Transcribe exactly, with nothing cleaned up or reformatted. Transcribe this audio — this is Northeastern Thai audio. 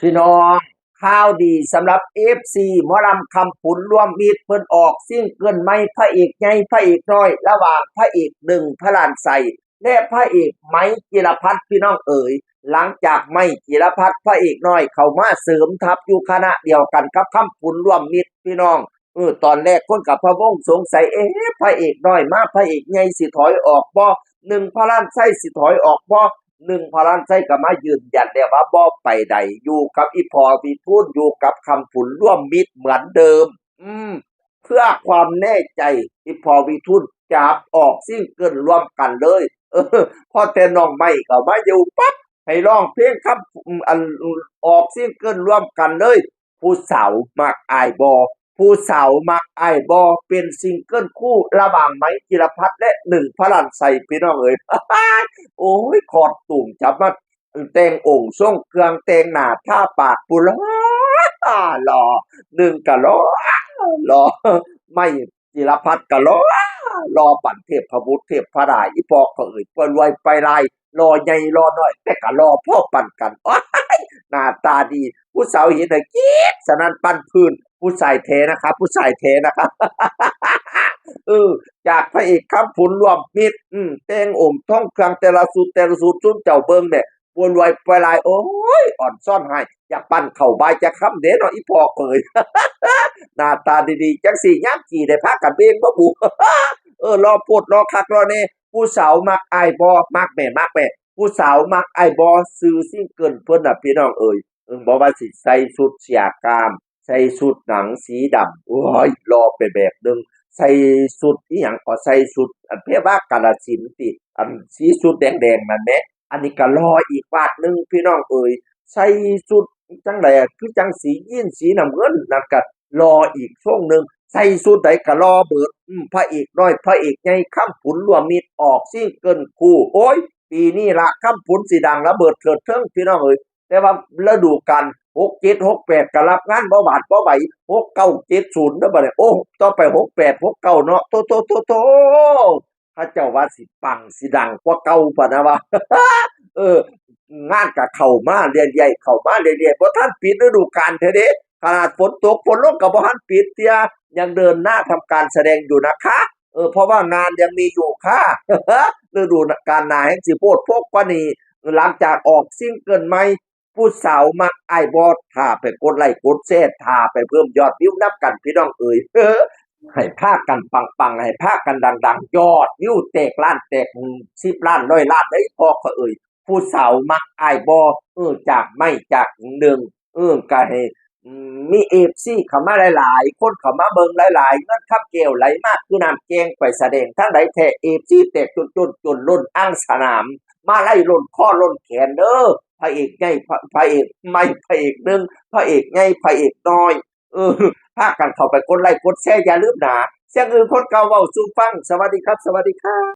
พี่น้อง ข่าวดีสำหรับ เอฟซี หมอลำคำผุนร่วมมิตร เพิ่นออกซิงเกิลใหม่ พระเอกใหญ่พระเอกน้อย ระหว่างพระเอกหนึ่งพระลานไซและพระเอกไหมจิรพัฒน์ พี่น้องเอ๋ย หลังจากไหมจิรพัฒน์พระเอกน้อยเข้ามาเสริมทัพอยู่คณะเดียวกันกับคำผุนร่วมมิตร พี่น้อง เออ ตอนแรกคนกับพะวงสงสัย เอ๊ะ พระเอกน้อยมา พระเอกใหญ่สิถอยออกบ่ หนึ่งพระลานไซสิถอยออกบ่ หนึ่งพระลานไซก็มายืนยันแล้วว่าบ่ไปใด อยู่กับอีพ่อวิทูล อยู่กับคำผุนร่วมมิตรเหมือนเดิม อืม เพื่อความแน่ใจ อีพ่อวิทูลจับออกซิงเกิลร่วมกันเลย เออ พอแต่น้องไหมเข้ามาอยู่ปั๊บ ให้ร้องเพลงคำ อืม อัน ออกซิงเกิลร่วมกันเลย ผู้สาวมักอ้ายบ่ ผู้สาวมักอ้ายบ่ เป็นซิงเกิลคู่ระหว่างไหมจิรพัฒน์และหนึ่งพระลานไซ พี่น้องเอ๋ย โอ้ย คอสตูมจับมา แต่งองค์ทรงเครื่อง แต่งหน้าทาปาก ผู้หล่อหล่อ หนึ่งก็หล่อหล่อ ไหมจิรพัฒน์ก็หล่อหล่อปานเทพบุตรเทพดา อีพ่อเอ๋ย ปวยรวยปวยลาย หล่อใหญ่หล่อน้อย แต่ก็หล่อพอปานกัน โอ้ย หน้าตาดี ผู้สาวเห็นแล้วกรี๊ดสนั่นปันพื้น ผู้ชายแท้นะคะ ผู้ชายแท้นะคะ เออ จากพระเอกคำผุนร่วมมิตร อืม แต่งองค์ทรงเครื่องแต่ละชุดแต่ละชุด ซุมเจ้าเบิ่งแหม ปวยรวยปวยลาย โอ้ย อ่อนซ่อนให้ อยากปั้นเข้าบายจะคำเด้เนาะ อีพ่อเอ๋ย หน้าตาดีๆ จังสี่ยามกี่ได้พากันเบ่งบ่บุ เออ หล่อโพดหล่อคักหล่อแน่ ผู้สาวมักอ้ายบ่ มักแหม มักแหม ผู้สาวมักอ้ายบ่ ชื่อซิงเกิลเพิ่นน่ะ พี่น้องเอ๋ย เออ บ่ว่าสิใส่ชุดเสียกาม ใส่ชุดหนังสีดำ โอ้ย หล่อไปแบบหนึ่ง ใส่ชุดอีหยังก็ใส่ชุด อันเพวากาฬสินธุ์ติ อันสีชุดแดงๆ นั่นแหม อันนี้ก็หล่ออีกบาดหนึ่ง พี่น้องเอ๋ย ใส่ชุดจังใดอะ คือจังสียีนสีน้ำเงินนั่นก็หล่ออีกทรงหนึ่ง ใส่ชุดใดก็หล่อเบิด อืม พระเอกน้อยพระเอกใหญ่คำผุนร่วมมิตรออกซิงเกิลคู่ โอ้ย ปีนี้ละคำผุนสิดังระเบิดเถิดเทิง พี่น้องเอ๋ย แต่ว่าฤดูกาล หกเจ็ด หกแปด ก็รับงานบ่หวาดบ่ไหว หกเก้า เจ็ดศูนย์ เด้อบัดนี้ โอ้ ต่อไป หกแปด หกเก้า เนาะ โธ่ โธ่ โธ่ โธ่ เขาเจ้าว่าสิปังสิดังกว่าเก่าปะนะวะ เออ งานก็เข้ามาเรื่อยๆ เข้ามาเรื่อยๆ บ่ทันปิดฤดูกาลเทื่อเด้ ขนาดฝนตกฝนลงก็บ่ทันปิดเทื่อ ยังเดินหน้าทำการแสดงอยู่นะคะ เออ เพราะว่างานยังมีอยู่ค่ะ ฤดูกาลหน้าแฮ่งสิโพดโพกกว่านี้ หลังจากออกซิงเกิลใหม่ ผู้สาวมักอ้ายบ่ ถ้าไปกดไลค์กดแชร์ ถ้าไปเพิ่มยอดวิวนำกัน พี่น้องเอ๋ย ให้พากันปังๆ ให้พากันดังๆ ยอดวิวแตกล้านแตกสิบล้านร้อยล้านเด้อพ่อเขาเอ๋ย ผู้สาวมักอ้ายบ่ เออ จากไหมจากหนึ่ง เออ ก็ให้ อืม มี เอฟซี เข้ามาหลายๆ คนเข้ามาเบิ่งหลายๆ เงินคำแก้วไหลมาคือน้ำแกง ไปแสดงทางใดแท้ เอฟซี แตกจนๆ จนล้นอ่างสนาม มาลัยล้นคอล้นแขนเด้อ พระเอกใหญ่ พระ พระเอกใหม่ พระเอกหนึ่ง พระเอกใหญ่ พระเอกน้อย เออ พากันเข้าไปกดไลค์กดแชร์ อย่าลืมนะ เสียงอื่นคนเก่าเว้าสู่ฟัง สวัสดีครับ สวัสดีครับ